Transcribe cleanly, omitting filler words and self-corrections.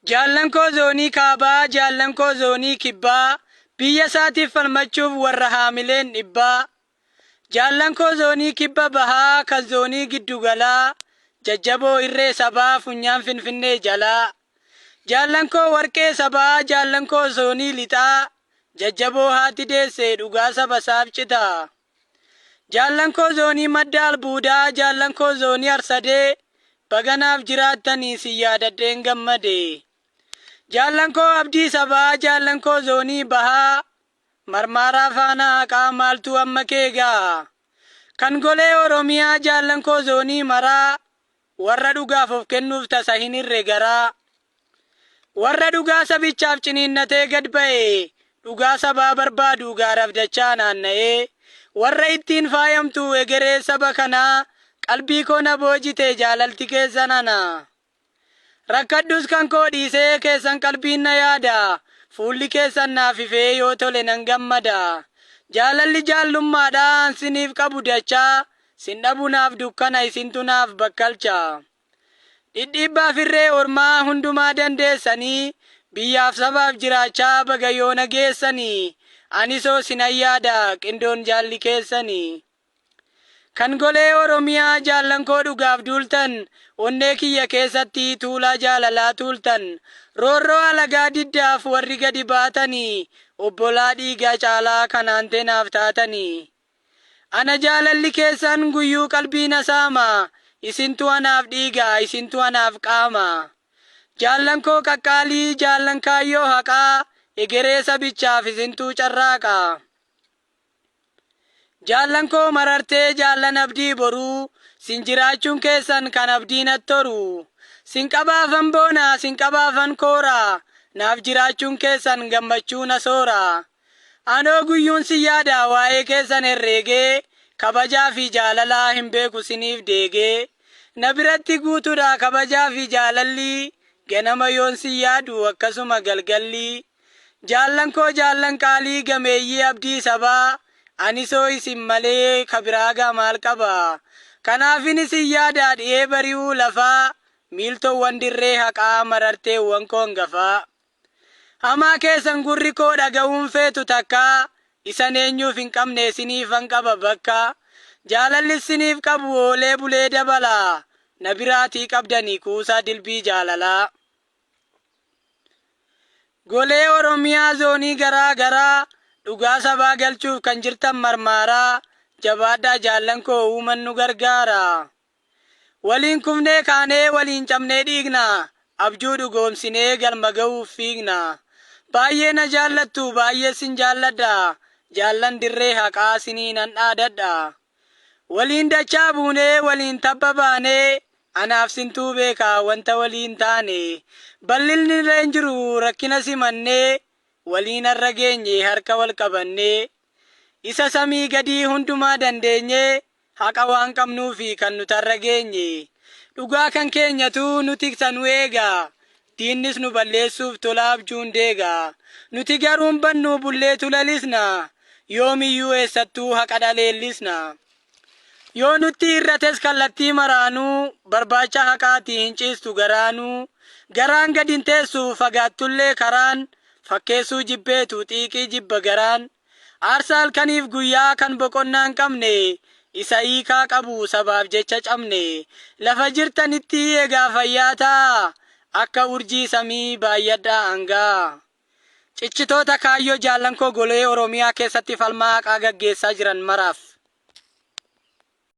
Jaallan koo zoonii kaabaa, jaallan koo zoonii kibbaa, biyya isaatiif falmachuuf warra haamileen dhibbaa. Jaallan koo zoonii kibba bahaa, kan zoonii giddu galaa, jajjaboo irree sabaa, funyaan Finfinnee jalaa. Jaallan koo warqee sabaa, jaallan koo zoonii lixaa, jajjaboo haati deesse dhugaa saba isaaf cita. Jaallan koo zoonii madda albuudaa, jaallan koo zoonii Arsadee, baga naaf jiraattanii sin yaadadheen gammade. Jaallan koo abdii sabaa, jaallan koo zoonii bahaa, marmaaraa faana haqaa maaltu amma kee ga'a. Kan golee Oromiyaa jaallan koo zoonii maraa, warra dhugaaf of kennuuf tasa hin hirre garaa. Warra dhugaa sabichaaf ciniinnatee gad ba'e, dhugaa sabaa barbaadu gaaraaf dachaa naanna'ee, warra ittiin faayamtu egeree saba kanaa, qalbii koo na boojite jaalalti keessan ana. Rakkadhus kan koo dhiisee keessan qalbiin na yaada, fuulli keessan naaf ifee yoo tole nan gammada. Jaalalli jaallummaadha an siniif qabu dachaa, sin dhabu naaf dukkana isintu naaf bakkalcha. Dhidhiibbaaf irree ormaa hundumaa dandeessanii, biyyaaf sabaaf jiraachaa baga yoona geessanii, anisoo sinan yaada qindoon jaalli keessanii. Kan golee Oromiyaa jaallan koo dhugaaf duultan, onnee kiyya keessatti tuulaa jaalalaa tuultan. Roorroo alagaa diddaaf warri gadi baatanii, obbolaa dhiigaa caalaa kan aantee naaf taatanii. Ana jaalalli keessan guyyuu qalbii na saama, isintu anaaf dhiiga, isintu anaaf qaama. Jaallan koo qaqqaalii, jaallan kaayyoo haqaa, egeree sabichaaf isintuu carraaqa. Jaallan koo marartee, jaallan abdii boruu, sin jiraachuun keessan kan abdii natti horu. Sin qabaafan boona, sin qabaafan koora, naaf jiraachuun keessan gammachuu na soora. Anoo guyyuun sin yaada waa'ee keessan herreegee, kabajaa fi jaalalaa hin beeku siniif deegee. Na biratti guutuudha kabajaa fi jaalalli, ganama yoon sin yaadu akkasuma galgalli. Jaallan koo jaallan qaalii gameeyyii abdii sabaa, anisoo isin malee ka biraagaa maal qaba. Kanaafin isin yaada dhi'ee bari'uu lafaa, miiltowwan dirree haqaa mararteewwan koo hangafaa. Hamaa keessan gurri koo dhaga'uun feetu takka, isan eenyuuf hin qabne isiniifan qaba bakka. Jaalalli isiniif qabu oolee bulee dabala, na biraatii qabdanii kuusaa dilbii jaalalaa. Golee Oromiyaa zoonii garaa garaa, dhugaa sabaa galchuuf kan jirtan marmaaraa, jabaadhaa jaallan koo uuman nu gargaara. Waliin kufnee kaanee waliin cabnee dhiigna, abjuu dhugoomsinee galma ga'uuf fiigna. Baay'ee na jaallattu baay'ee sin jaalladha, jaallan dirree haqaa siniinan dhaadadha. Waliin dachaa buunee waliin tabba baanee, anaaf sintuu beeka wanta waliin taane. Bal'inni irra hin jiru rakkina simannee, waliin har'a geenye harka wal qabannee. Isa samii gadii hundumaa dandeenyee, haqa waan qabnuufi kan nuti har'a geenye. Dhugaa kan keenyatu nu tiksa nu eega, diinnis nu balleessuuf tola abjuun deega. Nuti garuu hin badnu bulleetu lalisna, yoomiyyuu eessattuu haqa dhaleellisna. Yoo nutti hir'ates kallattii maraanuu, barbaacha haqaati hin ciistu garaanuu. Garaan gad hin teessu fagaattullee karaan, fakkeessuu jibbeetu xiiqii jibba garaan. Aarsaa halkaniif guyyaa kan boqonnaa hin qabne, isa hiikaa qabu sabaaf jecha cabne. Lafa jirtanitti egaa fayyaa ta'aa, akka urjii samii baay'adhaa hangaa. Cichitoota kaayyoo jaallan koo golee Oromiyaa keessatti falmaa haqaa gaggeessaa jiran maraaf.